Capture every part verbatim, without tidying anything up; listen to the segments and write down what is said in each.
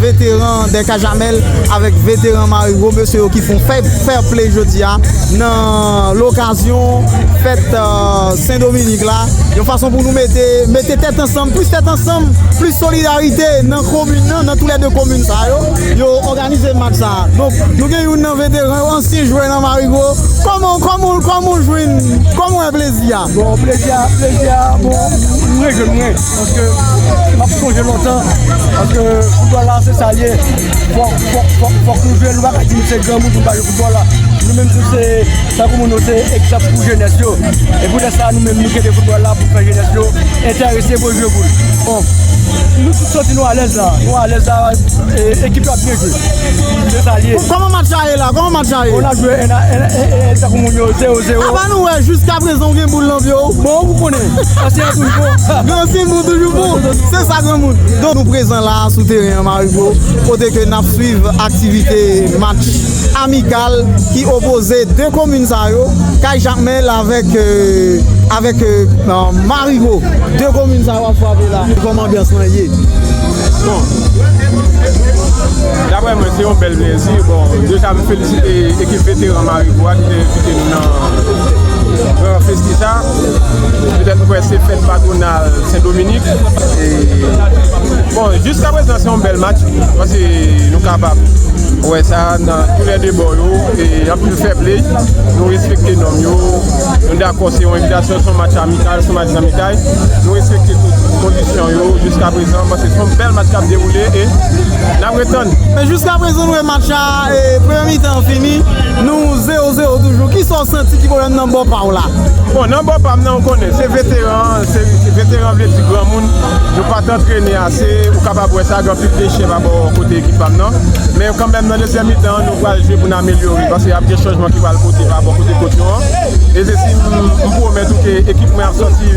Veteran Dèka Jamèl avèk veteran Marigo, mesye yo ki fè yon fair, fair play jodi a nan lokazyon fèt, euh, Sen Dominik la, yon fason pou nou mete, mete tèt ansanm, plis tèt ansanm, plis solidarite nan komin nan, nan toulède komin sa yo, yo òganize match sa a. Donk, nou gen youn nan veteran yo, ansyen jwè nan Marigo. Kòman, kòman, kòman w jwenn, kòman w wè plezi a? Bon, plezi a, plezi a, bon, m rejwenn mwen, paske m ap sonje lontan, paske foutbòl la se sa l ye, fòk, fòk, fòk, fòk nou jwe, nou pa ka di nou se granmoun pou n pa jwe foutbòl la. Nou menm tou se, tankou moun yo se egzanp pou jenès yo, e poutèt sa nou menm nou kenbe foutbòl la pou fè jenès yo enterese pou yo jwe boul. Bon, nou tout santi nou alèz la, nou alèz la, e, ekip la ap byen jwe. Se sa l ye. Kòman match la ye la? Kòman match la ye? On a joué un a, un a, un, un, tankou moun yo, zewo zewo. Apa nou wè, jiskaprezan ou gen boul nan pye w? Bon, ou konnen. Ansyen an toujou bon. Ansyen bon toujou bon. Se sa, granmoun. Donk, nou prezan la sou teren an, Marigo, kote ke n ap swiv aktivite match amikal ki opoze de komin sa yo, Kay Jakmèl avèk, euh, avèk, euh, euh, Marigo. De komin sa yo ap frape la. Kòman anbyans lan ye? Bon, daprè mwen, se yon bèl plezi. Bon, deja, m felisite ekip veteran Marigo a ki te envite nou nan gran festi sa. Petèt, m kwè se fèt patwonal Sen Dominik. E, bon, jiskaprezan, se yon bèl match. Paske nou kapab wè sa nan toulède bò yo. E anpil fair play. Nou respekte nòm yo. Nou dakò, se yon envitasyon, se yon match amikal, se yon match nan mitay. Nou respekte tout kondisyon yo jiskaprezan, paske se yon bèl match k ap dewoule e n ap ret tann. Men jiskaprezan, nou wè match la, e, premye mitan an fini, nou zewo zewo toujou. Kisa w santi ki pwoblèm nan bò pa w la? Bon, nan bò pa m nan, ou konnen, se veteran, se, se veteran vle di granmoun. Nou pa t antrene ase, ou kapab wè sa, gen anpil dechè pa bò kote ekip pa m nan. Men kanmenm, nan dezyèm mitan an, nou pral jwe pou n amelyore, paske ap gen chanjman ki pral pote pa bò kote kotyon an. E se si m, m pwomèt ou ke ekip mwen ap sòti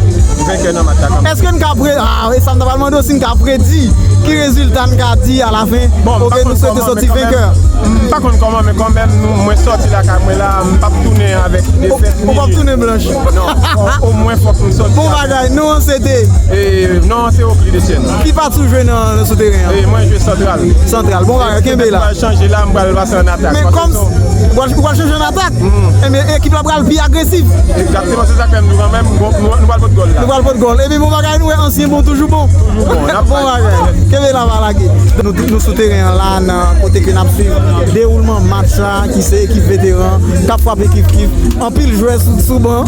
venkè nan match la kanmenm. Èske n ka pre-, ah, e sa m ta pral mande w, si n ka predi ki rezilta n ka di alafen? Bon, m pa konn kòman, men kanmenm, m pa konn kòman, men kanmenm, nou, mwen sòti lakay mwen la, m p ap tounen avèk defèt ni nil. Ou p ap tounen blanch. Non, fò, omwen fòk m sòti. Bon bagay, non, se te. E, non, se Oakley Deschênes. Ki pati w jwe nan, nan sou teren an? E, mwen jwe santral. Santral. Bon bagay, kenbe la. Mwen chanje la, m pral pase an atak. Men kòm ou pral, ou pral chanje an atak? Enben, ekip la pral pi agresif. Egzakteman, se sa k fè m di w kanmenm, bon, nou, nou pral pot gòl la. Nou pral pot gòl. Enben, bon bagay, nou wè ansyen bon, toujou bon. Toujou bon, n ap bon bagay. Kenbe la, pa lage. Nou, nou sou teren an la, nan kote ke n ap swiv dewoulman match la, ki se ekip veteran, k ap frape kif kif. Anpil jwè sou, sou ban.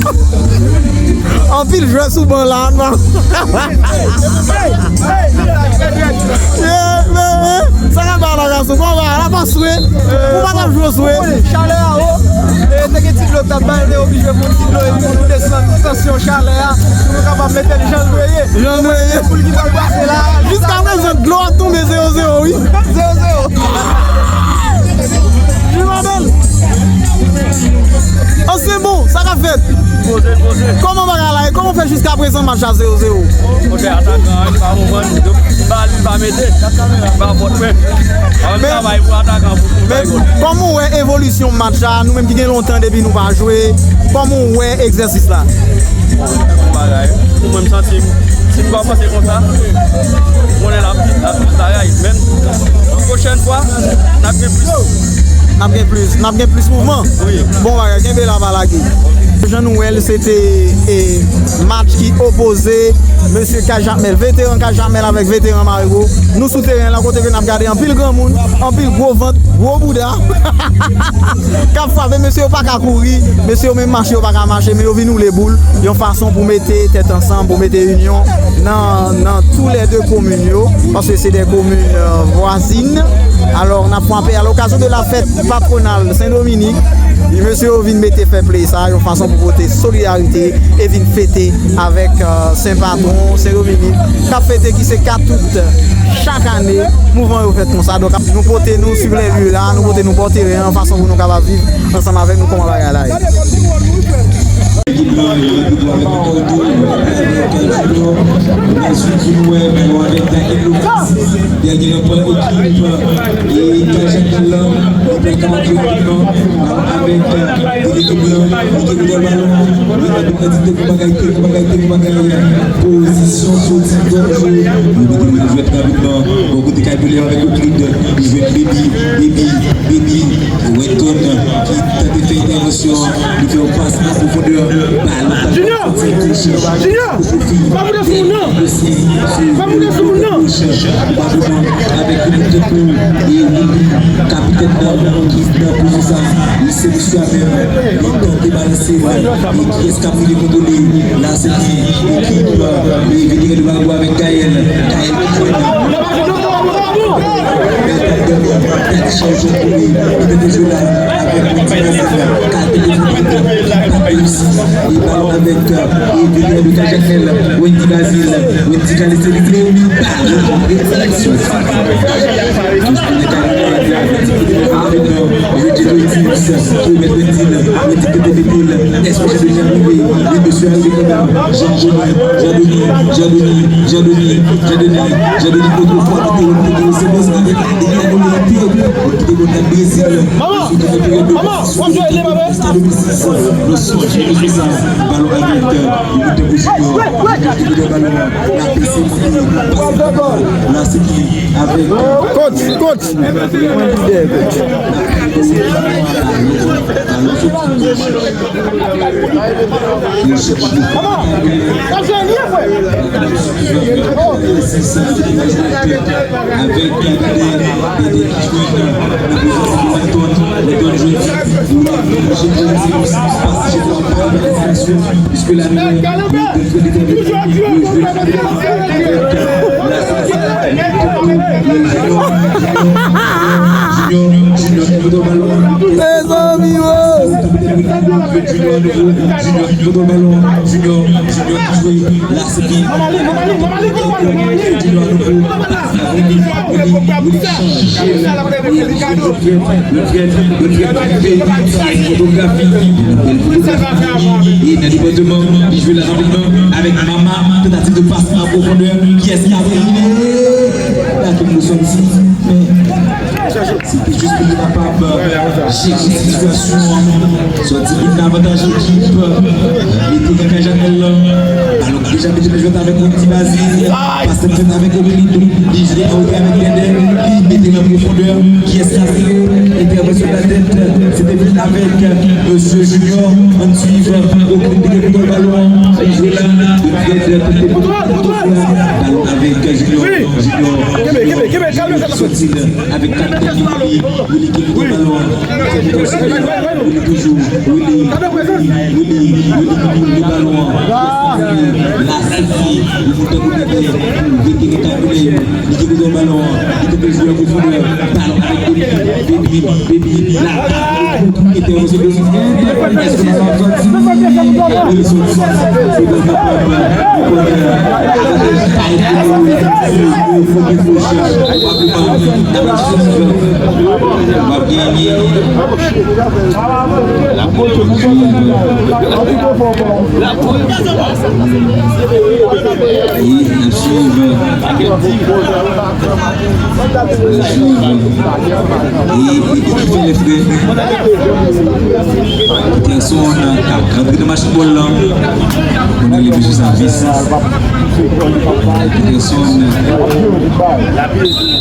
Anpil jwè sou ban la, non. Yeah, man. Sa k ap bay la, gason? Kòman la pa swe? Ou pa t ap jwe swe? Chalè a wo. E, te gen ti dlo k t ap bay, te oblije pran ti dlo epi nou desann tansyon chalè a pou nou kapab mete l jan l dwe ye. Jan l dwe ye. Poul ki pral pase la. Jiskaprezan, dlo ap tonbe zewo zewo, wi. Zewo zewo. Jimabel. Ansyen bon, sa k ap fèt? Poze, poze. Kòman bagay la ye? Kòman w fè jiskaprezan match la zewo zewo? Kote atakan an, li pa konprann. Li pa, li pa mete. Li pa fòt mwen. An travay pou atakan pou, pou bay gòl. Men kòman w wè evolisyon match la? Nou menm ki gen lontan depi nou pa jwe, kòman w wè egzèsis la? Bon bagay. Pou mwen, m santi m, si m kòmanse konsa, konnen l ap, l ap plis bagay. Men, pwochèn fwa, n ap gen plis. N ap gen plis, n ap gen plis mouvman. Wi. Bon bagay, kenbe la, pa lage. Jan nou wè l, se te, e, match ki opoze mesye Kay Jakmèl, veteran Kay Jakmèl avèk veteran Marigo. Nou sou teren la, kote ke n ap gade anpil granmoun, anpil gwo vant, gwo bouda k ap frape. Mesye yo pa ka kouri, mesye yo menm mache yo pa ka mache, men yo vin woule boul yon fason pou mete tèt ansanm, pou mete inyon nan, nan toulède komin yo, paske se de komin, euh, vwazin. Alò, n ap frape à l'occasion de la fête patronale Saint-Dominique. Mesye yo vin mete fair play sa yon fason pou pote solidarite e vin fete avèk, euh, Sen Patwon, Sen Dominik, k ap fete ki se kat out chak ane. Mouvman yo fèt konsa. Donk, nou pote nou sur les lieux la, nou pote nou bò teren an, fason pou nou kapab viv ansanm avèk nou kòman bagay la ye. Ekip lan, yo rantre tou avèk Ricardo, avèk Junior. Answit, nou wè, nou avèk Daniel Lopez. Dènye nan pwen ekip, e, Kajakèl lan, li pral kapab jwe rapidman. Balon avèk, e, ekip lan, li gen kontwòl balon. Li gen kontwòl balon, li gen kontwòl balon, li gen kontwòl balon. Pozisyon soti danjere. Li mete yon jwèt rapidman. Bò kote Kay Pele avèk Euclide. Li jwenn Baby, Baby, Baby. Wendon ki tante fè entèvansyon. Li fè yon pas an pwofondè. Balon pa Junior! Junior! Pa moute sou moun nan! Pa moute sou moun nan! Avèk yon tankou, e, kapitèn nan ki nan pozisyon sa. Li se misye a menm. Li tante balanse. E kiyès k ap vini kontwole? La, se li, ekip, e, veteran de Malbo avèk Gaël. Gaël ki jwenn. Men tèt dèyè, tèt chanje pou li. Li te jwe la avèk Wendy Bazile. Kalite de Rodrigue. Li balon avèk, e, veteran de Kajakèl, Wendy Bazile. Wendy Bazile, se li ki li balon. Touch pou Nèg Kajakèl. Avèk, e, Reggie Doitims. Pou mèt Wendy la. Wendy ki te mete l. Espè de byen rive. Li mesye a rive kanmenm. Jean Denis, Jean Denis, Jean Denis, Jean Denis, Jean Denis, Jean Denis, otrefwa ki te wè, ki te wè, se bon, se te gade la, nou mete, ki te konn nan Brezil. Maman! Maman! W ap jwe ele, maman? Nan sou, jwe konsa. Balon avèk, e, li mete pou Junior. Li mete balon, la pese, la se ki avèk. Coach, coach! Mwen ki dèyè, coach. Maman! W ap jwe ele, frè! Avèk Dede, Dede ki jwenn nan prezans de Wendon, Wendon jwenn. Piske la nou wè, Wendon jwenn. Junior, Junior ki pote balon. Mezanmi, oh! Junior, Junior ki pote balon. Junior, Junior ki jwe. La, se li. Junior, nouvo. Willy, Willy, Willy, chanje. Yo fè, yo fè, yo fè fotografi. E nan debòdman, li jwe la rapidman avèk Mama. Tantativ de pas an pwofondè. Kiyès ki ap elimine? La, tout moun sòti. Men, se te jis pou li kapab jere sitiyasyon an. Sòti vin nan avantaj ekip. Mete nan kay Janèl lan. Balon ki deja mete nan jwèt avèk Wendy Bazile. Pas fèt avèk Euclide. Li jwe an wotè avèk Dèdè. Li mete nan pwofondè. Kiyès ki ap tire? Entèvansyon de la tèt. Se te vin avèk Mesye Junior. Ann swiv. Euclide ki gen kontwòl balon an. Li jwe la. Dèdè. Balon avèk Junior. Junior. Sòti la. Avèk kapitèn Willy, Willy ki pote balon an. Willy toujou, Willy, Willy, Willy ki pote balon an. La, se li, li moute pou Dèdè, vete ki kalkile, li ki pote balon an, li ki pote jwe an pwofondè, balon avèk Baby, Baby, Baby, la, entèvansyon de Willy, èske li va sòti? Willy sòti, li pa kapab, li konnen, Peterson k ap rantre nan match foutbòl lan. Konnen li bezwen sa vis. Peterson.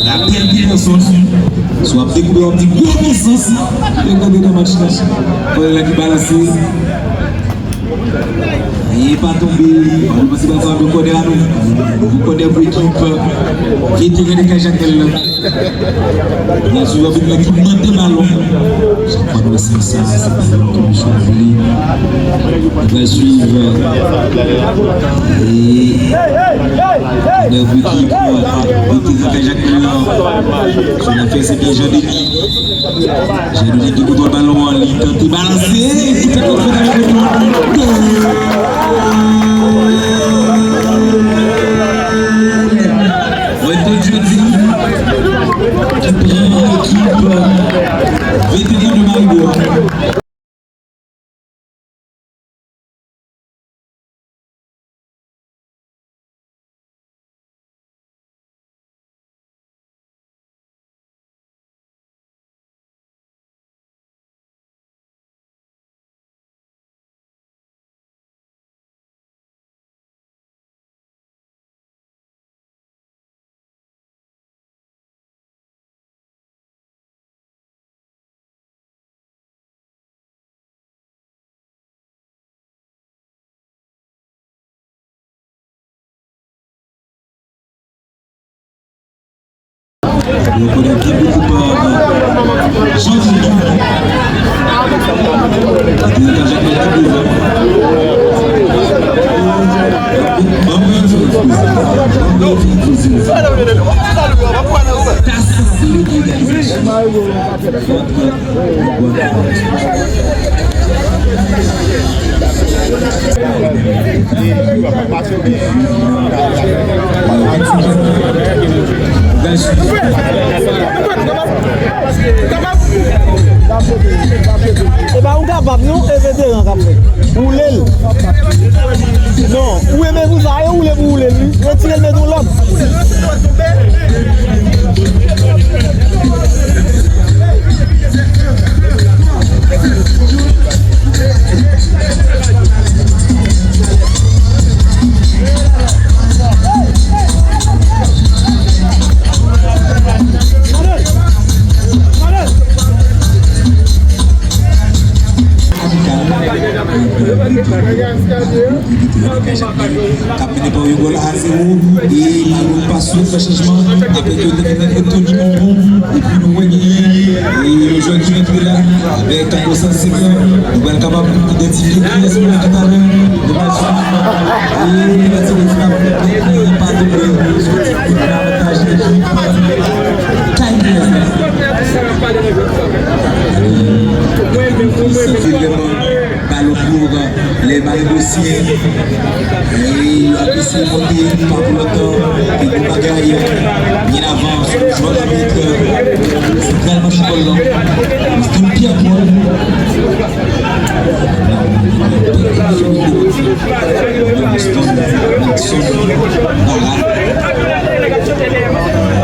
Lapèl Peterson. Si w ap dekouvri, w ap di gwo nesans. Lè gade nan match la. Fò lè ki balanse. Anyen pa tonbe. Nou panse pa sa, nou kònè a nou. Nou kònè pou ekip. Veteran de kay Janèl lan. Byen sou, yon vit la ki mande balon. Chak fwa nou wè se sa, se balon ki nou sou vle. Nou pral swiv. E, nèf ekip, vit nan kay Janèl lan. Sou la fè, se byen Jean Denis. Jean Denis ki kontwòl balon an, li tante balanse. Li tante fè gòl. Wendon Jeudy ki pran ekip Veteran de Maribo. Rekonèt ki bout pa Jean Philippe. Avantaj ak tout devan. Ban mwen fè yon ti koze. Ban mwen fè yon ti koze. Tas li egalizasyon. E pa ou kapab non, e veteran k ap fè. Woule l. Non, ou renmen pou sa, yo woule pou woule l, wi. Retire l, mete yon lòt. Amikal, euh, Repiblik Dominikèn, k ap mennen pa yon gòl a zewo, e Malo Paso fè chanjman, apre ke yo te fè kontwòl li yon bon, epi nou wè genyen, e yon jwè ki rantre la, avèk tankou sa, se ke nou pral kapab idantifye kiyès pou nou talè, nou pral swiv, e nou pral tire frap, epi pa doble, soti kout avantaj ekip K M P S la. Sa fè vrèman Ballon pour les Marigotiens. E yo ap eseye monte pa pou lontan. Te gen bagay byen avan sou jwè abit santral match bòl lan. Winston Pierre Paul. Winston Jackson Barra.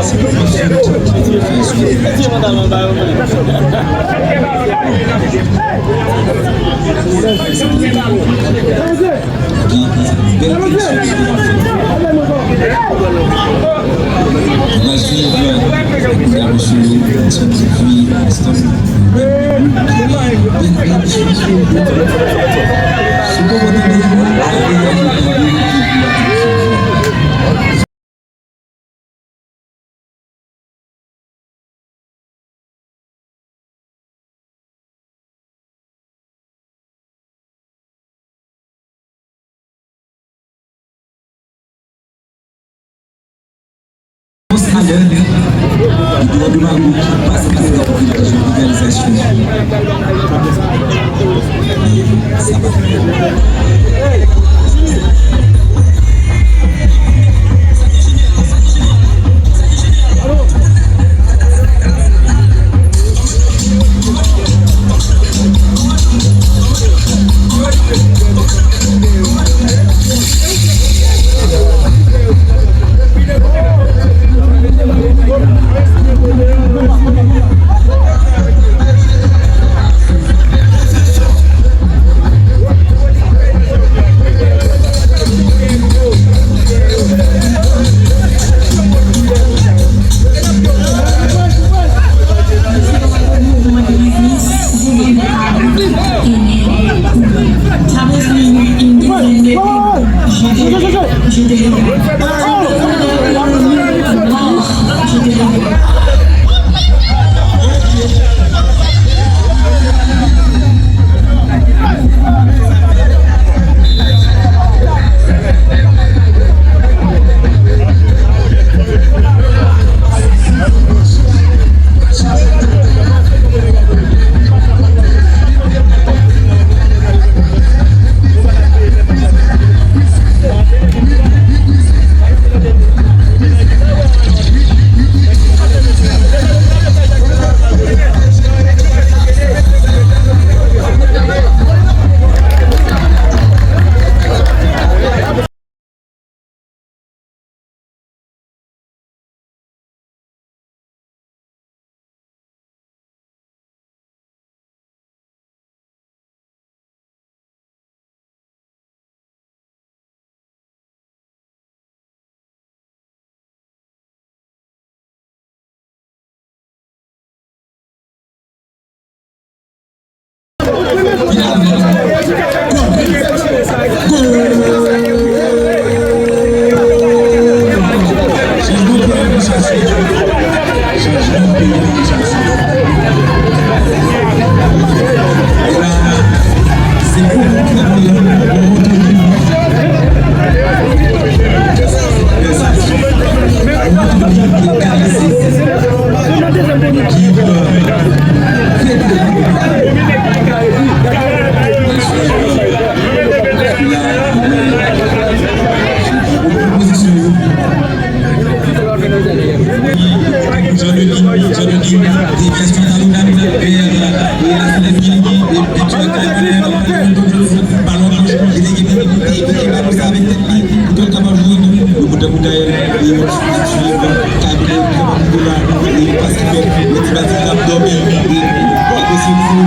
Se Winston ki fè sou Alè, Eduardo Mago ki pase pase nan konfizyon egalizasyon. Sa pa fè. Jean-Denis, Jean-Denis, déviation diagonale vers, euh, la Philippe Guilly, et puis tu as gagné le ballon gauche, il est, il est, il est, il est, il est, Yo kontan pou Gaël, e yo swiv Camille, yo kontan pou la, e pas ki fèt, yo ti bati k ap dòmi, e, e, e, se fou.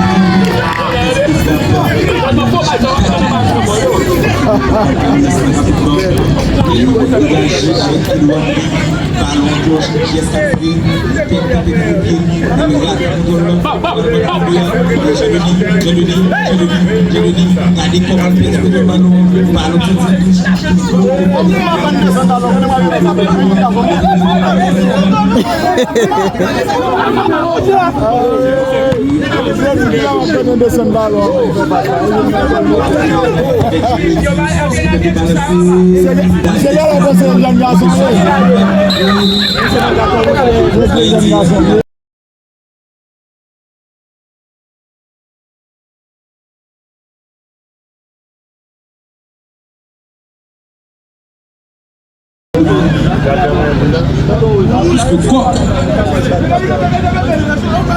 E yo degaje, balon gòch, pyès k ap vre, tèt, tèt, tèt, tèt, tèt, Jeremy, Jeremy, Jeremy, Jeremy, gade kòman l pèse balon, balon soti touch, touch, touch.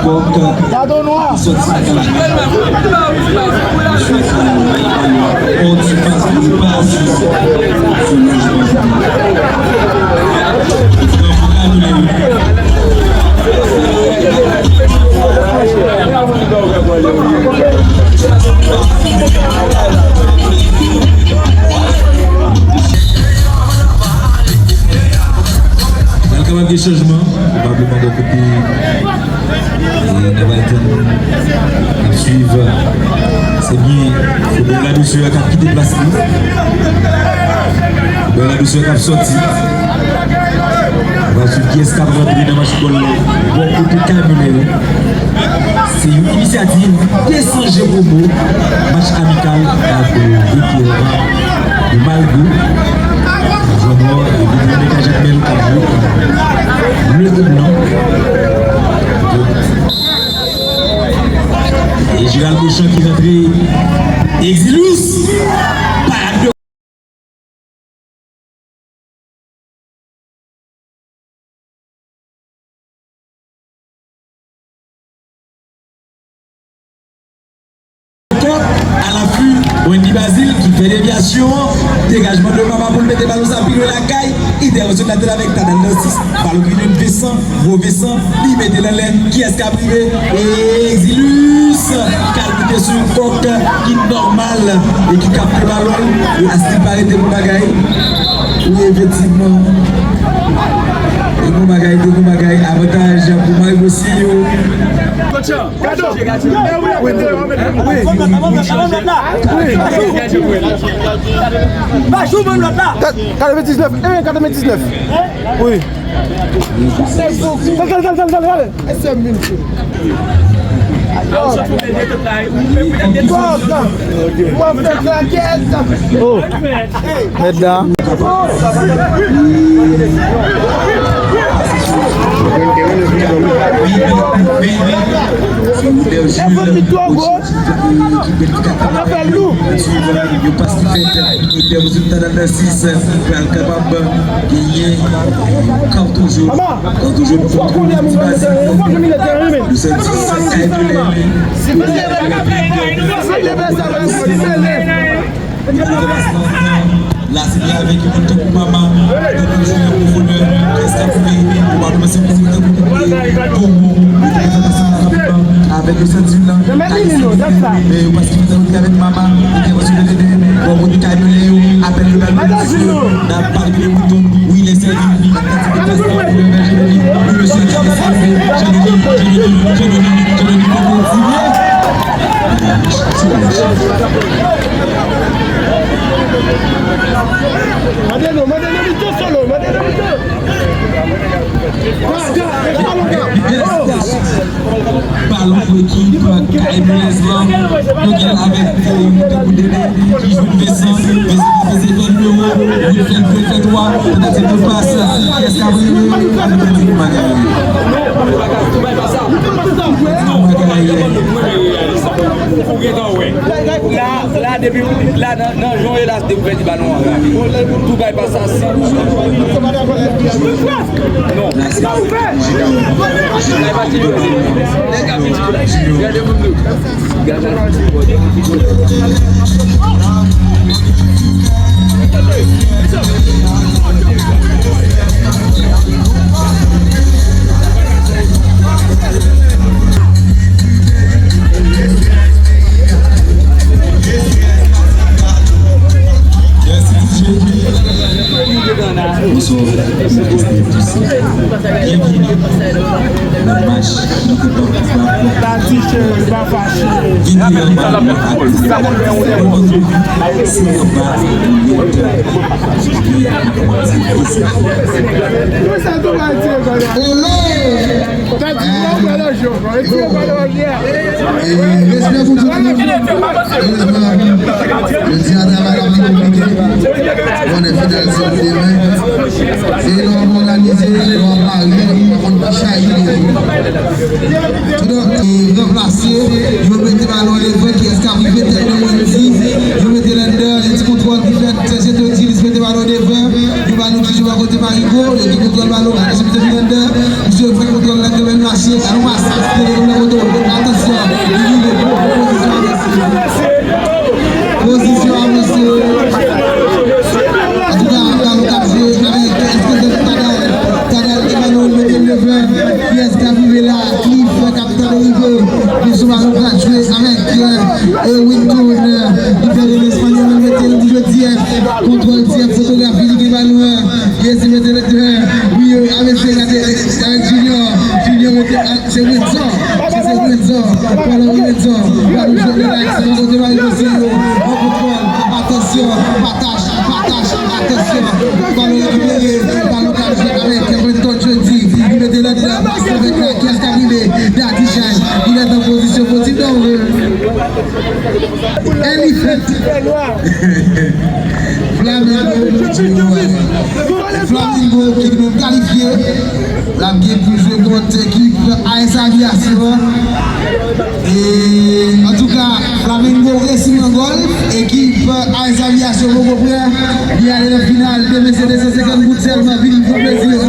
Kòk. Kòk. Sòti. Kòk ti pas pou li pase. Pral kapab gen chanjman, pwobableman bò kote, e, n ap atann, n ap swiv. Se byen, Fobo Ladosè k ap kite plas li. Fobo Ladosè k ap sòti. Nou pral swiv kiyès k ap rantre nan match bòl la. Bò kote Kay Milè yo. Se yon inisyativ de San Jean Promo, match amikal ak, euh, Veteran de Malgo. Jwè nwa, e Veteran de Kajak Mèl k ap jwe le e blan. E Gérald Beauchamp ki rantre. Exilus! Parad de Kòk, alafi, Wendy Bazile ki fè devyasyon an, degajman de Mama pou l mete balon sa pi lwen lakay, entèvansyon latèl avèk Tadal Narcisse, balon ki vin Vincent, gwo Vincent, li mete l anlè, kiyès k ap rive? Exilus, k al moute sou Kòk, ki nòmal, e ki kapte balon l, e Astil pa rete pou bagay. Wi, efektivman. Te gon bagay, te gon bagay, avantaj pou Mario Bosillo. Katrevendiznèf, eh, katrevendiznèf. Wi. Gade, gade, gade, gade, gade. Gòg, w ap fè klakèt. Oh. Mèt la. Fòm li twò gwo. Afè lou. Yo pas ki fèt, Tadal Narcisse pral kapab genyen yon kawto jòn. Kawto jòn pou Ti Basil. Nou sòti sa Kay Milè. La, se li avèk yon moun tankou Mama, tankou Julien Profoneur, Christophe Ray, pwobableman se moun tankou Komo, yo te prezante sa rapidman avèk yo sèt vil lan, men yo pas ki fèt avèk Mama, yo te konsidere de bò kote Kay Milè yo, apèl de bal, mesye, n ap pale de Windon, wi, lè sèvi, ak tentative de pase pou Jeremy, wi, mesye, Jeremy, Jeremy, Jeremy, Jeremy, Jeremy, Jeremy, Mande nou, mande nou mitan solo, mande nou mitan. Balon pou ekip K M U S lan. Nou gen avèk Dede ki jwenn Vincent. Vincent ki peze fè nimewo. Li fè l fè twa. Tantativ de pas. Kiyès k ap rive? Ann pèdi pou Magaye. Magaye. Ou gentan wè. La, la, depi la, nan, nan jan w ye la, depi w pèdi balon an, tou bay pa sa, se. Non. Bay pa ti jwe. Gade moun yo. Gade moun yo. Respè pou tout moun. Malérezman, jodi a travay la pi konplike. Konnen final se pou demen. Se yon òganize, yon marye, yon konn ki chay li ye. Donk, ranplase, yo mete balon devan, kiyès k ap rive tèt nan Wendy, yo mete l anndan, yon ti kontwòl ki fèt, Serge Todilis mete balon devan, yo ba nou ti jwè kote Marigo, yo gen kontwòl balon, Alex mete l anndan, misye pran kontwòl la, yo mete l mache, alon masak, yo mete l kote, atansyon, li rive, bon, bon pozisyon, avanse. Pozisyon avanse. Antouka, balon k ap jwe avèk eksplozyon Tadal. Tadal Emmanuel mete l devan. Kiyès k ap rive la? Cliff k ap tande rive. Li sou balon k ap jwe avèk, euh, Winton, euh, li fè l Espanyòl, li mete l Didier. Kontwòl Didier, fotografi, li gen balon an. Yes, li mete l devan. Wi, wi, avèk, gade, avèk Junior. Junior mete, ah, se Winton. Se Lorenzo, Paulo Lorenzo, Paulo Lorenzo, Lorenzo, Lorenzo, Lorenzo, Lorenzo, atansyon, atansyon, atansyon, balon rekipere, balon k ap jwe avèk Brenton Jeudy, li mete lòt la, pase avèk la, kiyès k ap rive, Daddy Shine, li rete an pozisyon, fò ti donk, e li fèt. Flamengo, Flamingo ki li menm kalifye. L ap gen pou jwe kont ekip A S Aviation. E, antouka, Flamengo resi nan gòl. Ekip A S Aviation poko prè. Li ale nan final. Demen se de san senkant goud sèlman. Vini pran plezi yo.